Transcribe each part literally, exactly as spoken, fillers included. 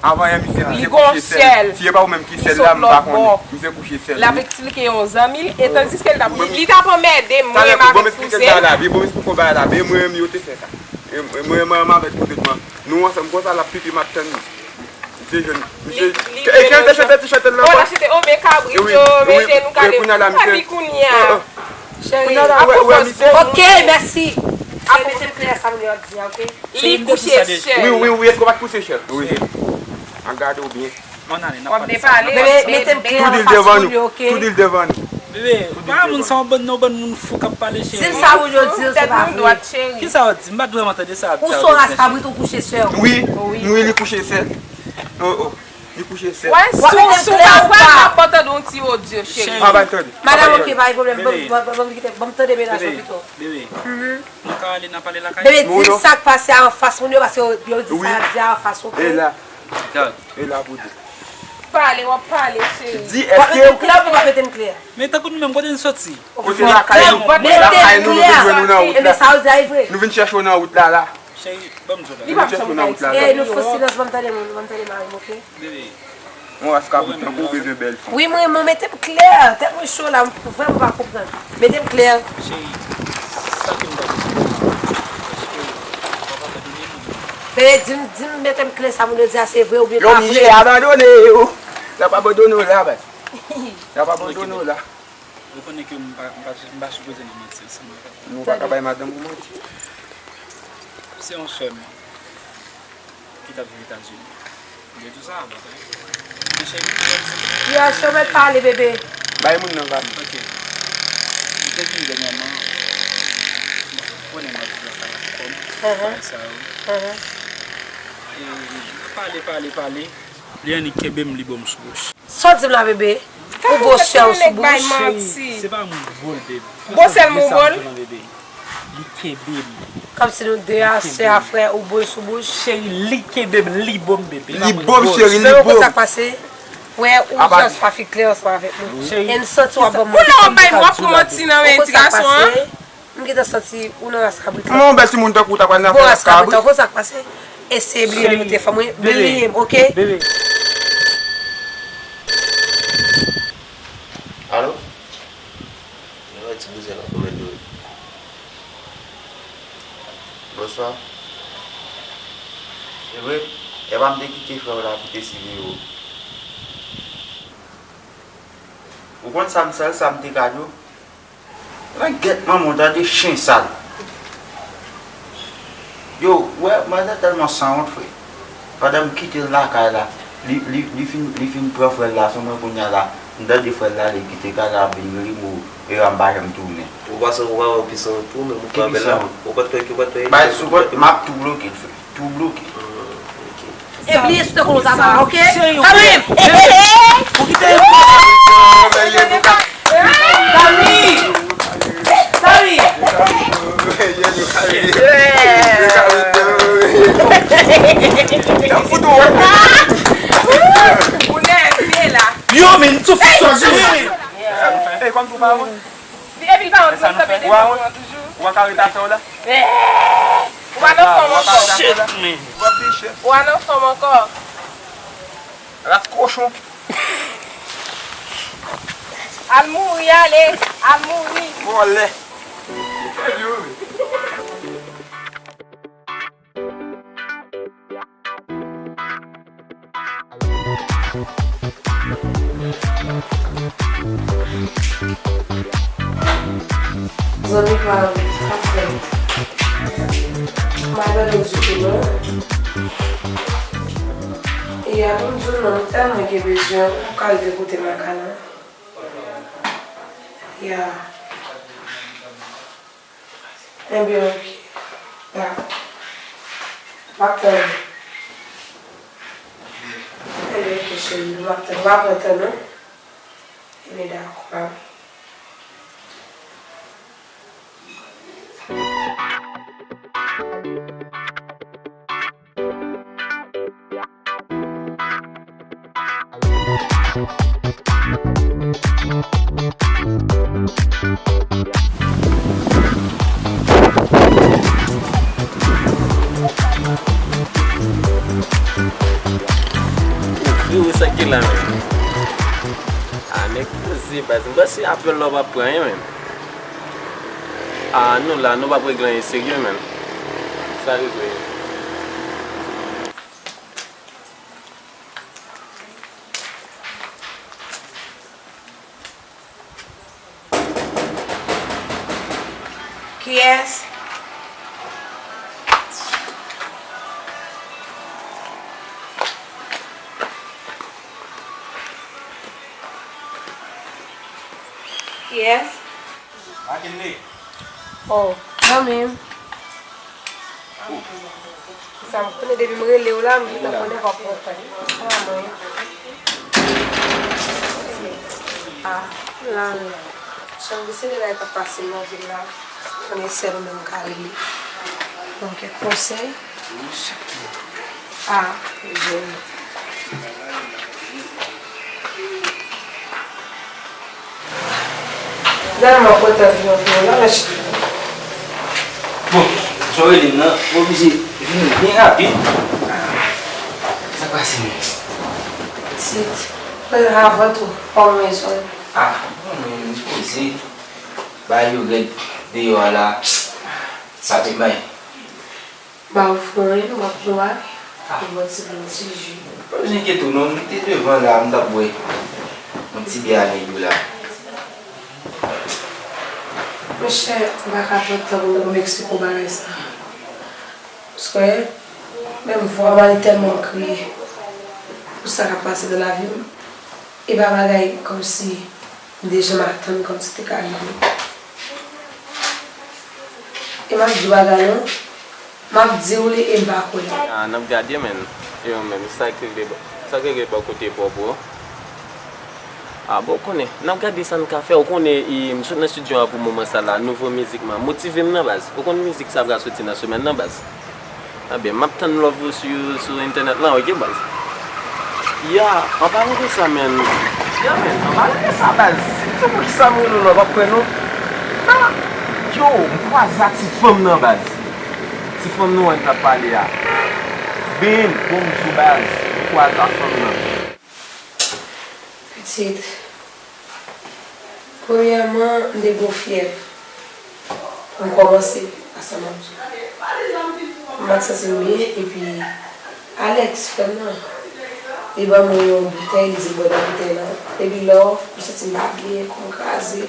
Avan yè, misye, misye kouche sèl. Si e pa ou menm ki sèl la, m pa konnen. Misye kouche sèl, wi. L ap eksplike yon zanmi l, e tandiske l t ap, li t ap anmède m, mwen menm avèk kouzen l. Bon, m esplike w bagay la, bon, m esplike w bagay la, men mwen menm yo te fè sa. E, e mwen menm avèk kouzen mwen, nou ansanm konsa, l ap pipi, m ap tann li. Misye jwenn, misye, e kè l te chante ti chante l la, oh, l ap chante, oh, men kabrit yo, men jenou kale. Epi kounye a, cheri, kounye a, wè, wè, misye. Ok, mèsi. Cheri, mete m klè sa moun yo ap di a, ok? Li kouche sèl. Wi, wi, wi, èske w pa t kouche sèl? Wi. An gade w byen. W ap byen pale. Bebe, mete m klè anfas moun yo, ok? Tou di l devan nou. Tou di l devan nou. Bebe, pa moun sa, yon bann, yon bann moun fou k ap pale, cheri. Di m sa moun yo di yo, se pa vre. Kisa w di? M pa t vrèman tande sa. Ou se yon ras kabrit, ou kouche sèl. Wi, wi, li kouche sèl. Oh, oh. Li kouche sèl. Wè, si w, si w pa pral, m ap tande yon ti odyo, cheri. Ah, ban m tande. Madanm, ok, pa gen pwoblèm. Ban m, ban m, ban m kite, ban m tande mennaj mwen pito. Bebe, nou ka ale nan pale lakay? Bebe, di m sa k pase a anfas moun yo, paske yo, yo di sa y ap di a anfas, ok? E la. E la pou di. Pale, w ap pale, cheri. Di, èske w ap mete m klè, w ap mete m klè. Men tankou nou menm, kote n soti? Kote lakay nou? Lakay nou, nou vin jwenn ou nan wout la. Ebyen, sa w di a e vre. Nou vin chèche w nan wout la, la. Cheri, ban m di w bagay. Li pa janm bay ti. Ey, nou fò silans, ban m tande moun, ban m tande mari m, ok? Bebe. Yon ras kabrit tankou w bezwen bèl fi. Wi, mwen, mwen, mete m klè. Tèt mwen cho la, m vrèman pa konprann. Mete m klè. Cheri, sa ke m ta bezwen konprann, èske w ap abandone m oubyen? Bebe, di m, di m, mete m klè, sa moun yo di a se vre oubyen pa vre? Yo oblije abandone w. Y ap abandone w la, bay. Y ap abandone w la. Ou konnen ke m pa, m pa, m pa sipoze nan manti ansanm avè w. Nou pa ka bay madanm ou manti. Se yon sè m ki t ap viv Etazini. M te di w sa avan, men cheri. Yes, yo mèt pale, bebe. Bay moun nan, va. Ok. M te vini dènyèman. Ou konnen m ap viv ansanm avèk kò m. Bagay sa yo. E, pale, pale, pale. Li annik kenbe m, li bo m sou bouch. Sa w di m la, bebe? Ou bo sè w sou bouch? Se pa m ou bo l, bebe. Bo sèl m ou bo l? Li kenbe m. Kòmsi nou de a, sè a, frè, ou bo l sou bouch? Cheri, li kenbe m, li bo m, bebe. Li bo m, cheri, li bo m. Ou konn sa k pase? Wè, ou just pa fin klè ansanm avèk nou. E n santi w ap ban m manti. Ou la w ap bay m, w ap pran manti nan men ti gason an. M gentan santi ou nan ras kabrit la. Kòman yon bèl timoun tankou w ta pral nan afè ras kabrit? Bon, ras kabrit, ou konn sa k pase? Eseye bliye nimewo telefòn mwen, bliye m, ok? Bebe. Alo? Mwen wè ti bouzen nan kòmèt yo. Bonswa. Se vre, e pa m te kite frè w la pou te siveye w. Ou konn sa m sal, sa m te ka di w? Nan gèt manman w, tande chen sal. Yo, wè, manzè tèlman sanwont, frè. Pandan m kite l lakay la, li, li, li fin, li fin pran frè l la, se mwen kounye a la, m tande frè l la, li kite kay la, ap vin rele m, ou, e a m pa janm tounen. Ou pa sanwont, ou pa wè w pi sanwont tou, menm ou pa bèl la. Ou pa t kwè ke, ou pa t kwè. Bay, sou kont, m ap tou bloke l, frè. Tou bloke. E bliye sou te konn sa va, ok? Kanmenm! Ou kite. Dami! Dami! Ou nève la. Yo, men, sou fè sa, wi. Ey, kòm tou pa wont. Li epi l pa wont, mwen kanpe devan ou an toujou. Ou an ka ret afè w la. Ou pa nan fòm ankò. Shit, man. Ou pa piche. Ou pa nan fòm ankò. Ras kochon. Al mouri, ale. Al mouri. Vòlè. Zanmi pa m, sa fè? M pa tande w ditou non. E a pou m di w non, m tèlman gen bezwen w, ou ka rive kote m lakay la. Ya. Ebyen, ok. Dakò. M ap tann ou. Ebyen, ok, cheri, m ap tann ou. M ap tann ou. Ebyen, dakò, bye. Ki la menm? A, nèg poze baz. M panse apèl la w p ap pran, wi, menm. A, nou la, nou p ap regle anyen serye, menm. Sa regle. Kiyès? Kiyès? Makenley. Oh, zanmi m. Sa m konnen depi m rele w la, m gentan konnen w ap pran tan. Ah, la, la. Jan m di se de bagay k ap pase nan vil la, konnen sèl ou menm m ka rele. Ban m kèk konsèy. Ah, jèn. Gade m ap kontan vin anpil la, mèsi. Bon, sa w rele m nan, m oblije vini byen rapid. Sa k pase menm? Pitit, avan tou, kòman w ye? Ah, bon, men m poze. Bagay yo rèd deyò a la. Sa te bay. Ba ou fè anyen, non, w ap pran bagay. Ah. Ou bwè ti dlo, ti ji. Pa bezwen enkyete w non, m te devan la, m t ap bwè yon ti bè a nèg yo la. Monchè, m pa ka pran tan pou m eksplike w bagay sa. Paske, menm vwa m al tèlman kriye pou sa k ap pase nan lavi m. E pa bagay kòmsi m te janm atann kòmsi te ka rive. E m ap di w bagay lan, m ap di w li e m pa kwè. Ah, n ap gade, menm. E yo menm, sa k regle bò, sa k regle bò kote pwòp ou? Ah, bon, ou konnen, n ap gade sa n ka fè. Ou konnen, e, m sot nan estidyo a pou moman sa la. Nouvo mizik mwen motive m nan baz. Ou konn mizik sa pral soti nan semèn nan baz. Ebyen, m ap tann love ou sou, sou entènèt lan, oke, baz? Ya, an palan de sa, menm. Ya, menm, an palan de sa, baz. Se poukisa m rele w la, w p ap kwè non. Ah, yo, m kwaze a ti fanm nan, baz. Ti fanm nou wè n t ap pale a. Ben, bon, m di w, baz, m kwaze a fanm nan. Pitit, premyèman, m te gen yon fyèv. M kòmanse ansanm ak ou. M pa t santi m byen, epi Alex, frè m nan, li ban mwen yon boutèy, li di m bwè nan boutèy lan. Epi lò, m santi m pa byen, kò m kraze,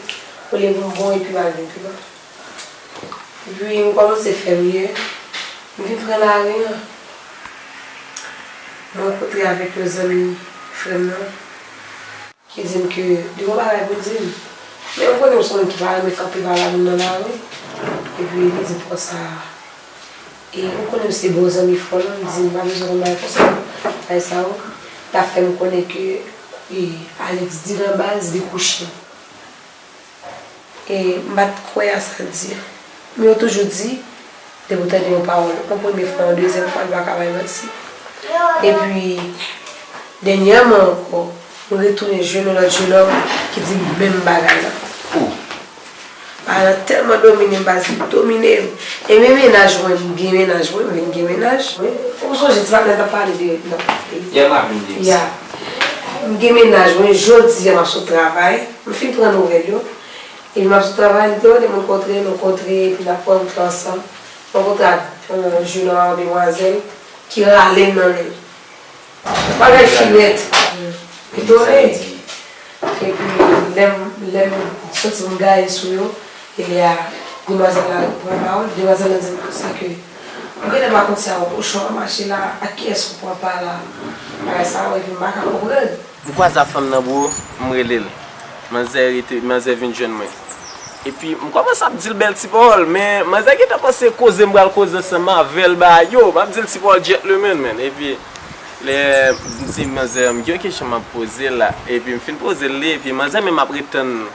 olye pou m bon, epi m al vin pi mal. Epi m kòmanse fè mye, m vin pran lari an. Mwen rankontre avèk yon zanmi frè m nan ki di m ke li gen yon bagay pou l di m. Men ou konnen m se yon moun ki pa renmen kanpe pa la moun nan lari. Epi li di m konsa, e ou konnen m se bon zanmi fò lan, m di m pa bezwen konn bagay konsa. Bagay sa yo, t ap fè m konnen ke, e, Alex di nan baz li kouche. E m pa t kwè a sa l di a. Men yo toujou di, depi w tande yon pawòl yon premye fwa, yon dezyèm fwa, li pa ka bay manti. Epi, dènyèman ankò, m retounen jwenn yon lòt jenòm ki di m menm bagay la. Oh. Bagay la tèlman domine m, baz, li domine m. E men mennaj mwen, m gen mennaj mwen, m vin gen mennaj mwen. Ou sonje ti maten t ap pale de, non. Yè m ap vin di. Ya. M gen mennaj mwen, jodi a m ap sot travay. M fin pran nouvèl yo. Epi m ap sot travay, li te mande m kontre, nou kontre, epi n ap pran wout la ansanm. M rankontre ak yon jenòm, yon demwazèl ki rale m nan men l. Bagay finèt. Etone. Epi lè m, lè m santi m gaye sou yo, e lè a, demwazèl la pran pawòl, demwazèl la di m konsa ke ou genlè pa konn si a yon kochon w ap mache la, ak kiyès ou pran pa la. Bagay sa yo, epi m pa ka konprann. M kwaze ak fanm nan, bro, m rele l. Manzè rete, manzè vin jwenn mwen. Epi, m kòmanse ap di l bèl ti pawòl, men manzè gentan panse koze m pral koze ansanm avè l, bagay yo, m ap di l ti pawòl gentleman, man. Epi, lè m di manzè, m gen yon kesyon m ap poze l la. Epi, m fin poze l li, epi manzè menm ap ret tann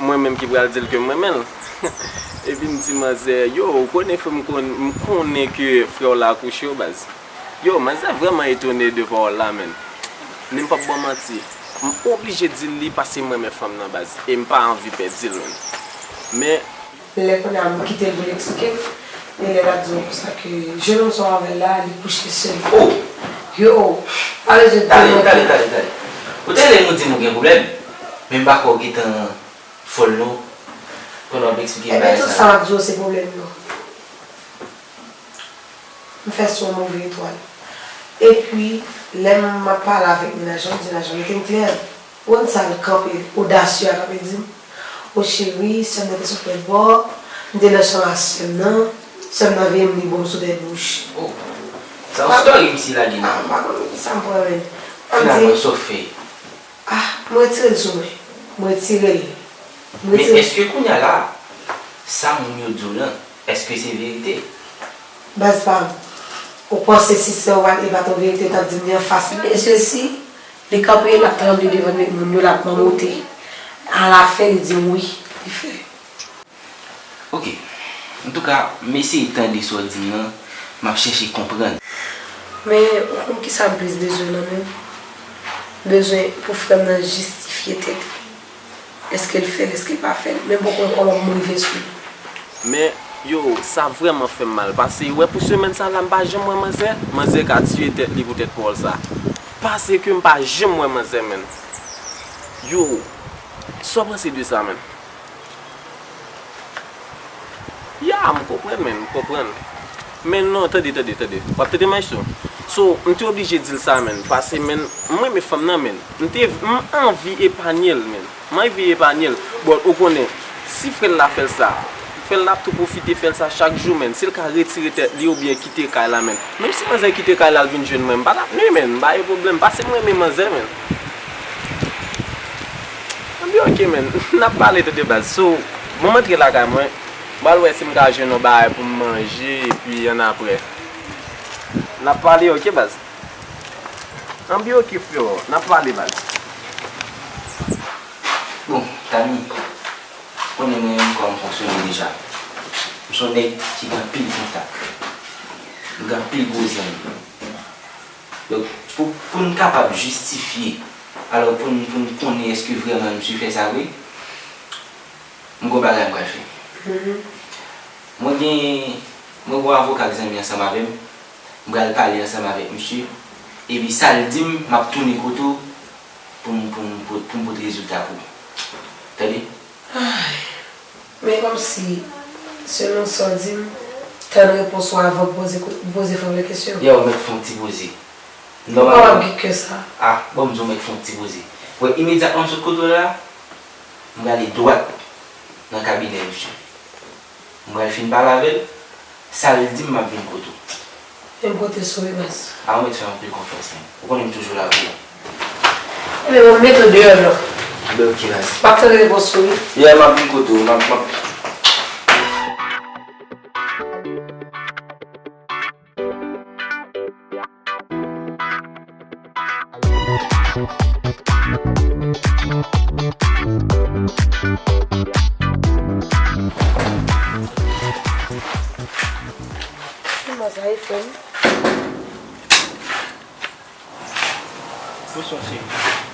mwen menm ki pral di l ke m renmen l. Epi, m di manzè, yo, ou konnen frè m, m konn-, m konnen ke frè w la akouche w, baz. Yo, manzè vrèman etone de pawòl la, menn. Men m p ap ba w manti. M oblije di l li paske m renmen fanm nan, baz. E m pa anvi pèdi l, menn. Men lè kounye a m kite l pou l eksplike m, e lè l ap di w konsa ke jenòm sa w avè l la, li kouche sèl. Oh! Yo, pa bezwen di mwen. Tande, tande, tande, tande. Ou te rele m, ou di m ou gen pwoblèm, men m pa kwè w gentan fòl non, pandan w ap eksplike m bagay sa. Ebyen, tout sa m ap di w se pwoblèm yo. M fè sou yon move etwal. Epi, lè m ap pale avèk mennaj lan, m di mennaj lan, mete m klè. Ou konn sa l kanpe, odasye a kanpe di m, o cheri, sè m nan te sot lòt bò, m te nan chanm a sè m nan, sè m nan veye m li bo m sou tèt bouch. Oh, sa yon story misye lage la. Ah, m pa konn kisa m pran menm. Finalman, sa w fè? Ah, m retire l sou mwen. M retire l. M retire l. Men èske kounye a la, sa moun yo di w lan, èske se verite? Baz pa m. Ou panse si sè w pa t, e pa t yon verite, w t ap di m li anfas li? Mesye, si li kanpe, l ap tranble devan moun yo, l ap mamote. Alafen, li di m wi, li fè. Ok. Antouka, m eseye tande sa w di m nan, m ap chèche konprann. Men, ou konn kisa m plis bezwen nan men w? M bezwen pou frè m nan jistifye tèt li. Èske l fè l, èske l pa fè l? Men m poko wè kòman pou m rive sou li. Men, yo, sa vrèman fè m mal. Paske, wè, pou semèn sa la, m pa janm wè manzè. Manzè ka tiye tèt li pou tèt pawòl sa. Paske m pa janm wè manzè, menn. Yo, sa w panse de sa, menn? Ya, m konprann, menn, m konprann. Men non, tande, tande, tande. W ap tande, maestro? So, m te oblije di l sa, menn. Paske, menn, m renmen fanm nan, menn. M te, m anvi epanye l, menn. M anvi epanye l. Bon, ou konnen, si frè l la fè l sa, frè l la ap tou pwofite fè l sa chak jou, menn. Si l ka retire tèt li oubyen kite kay la, menn. Menm si manzè kite kay la, l vin jwenn mwen, m pa t ap ni, menn. M pa gen pwoblèm. Paske m renmen manzè, menn. Anben, ok, menn. N ap pale, tande, baz. So, bon, m antre lakay mwen. M al wè si m ka jwenn yon bagay pou m manje, epi annapre n ap pale, ok, baz? Anben, ok, freo, n ap pale, baz. Bon, Tami, ou konnen mwen menm kòman m fonksyone deja. M se yon nèg ki gen anpil kontak. M gen anpil gwo zanmi. Donk, pou, pou n kapab jistifye, alò pou n, pou n konnen èske vrèman misye fè sa vre, m gon bagay m pral fè. Mwen gen, mwen gon avoka k zanmi ansanm avè m. M pral pale ansanm avèk misye. Epi sa l di m, m ap tounen kote w pou m, pou m, pou, pou m pote rezilta pou ou. Tande? Ay, men kòmsi, selon sa w di m, tann repons ou avan w poze, poze fanm nan kesyon. Ya, ou mèt fè yon ti poze. Ou pa w ap gen kè sa. Ah, bon, m di w mèt fè yon ti poze. Wè, imedyatman m sot kote w la, m prale dwat nan kabinè misye. M pral fin pale avè l, sa l di m, m ap vin kote w. Menm kote sou wi, baz. A, ou mèt fè m anpil konfyans, menn. Ou konnen m toujou la pou ou. Ebyen, bon, m mete w deyò, non. Ebyen, ok, baz. M ap tann repons ou, wi. Yeah, m ap vin kote w, m ap, m ap. Kòman sa ye, frè m? Bonswa, cheri.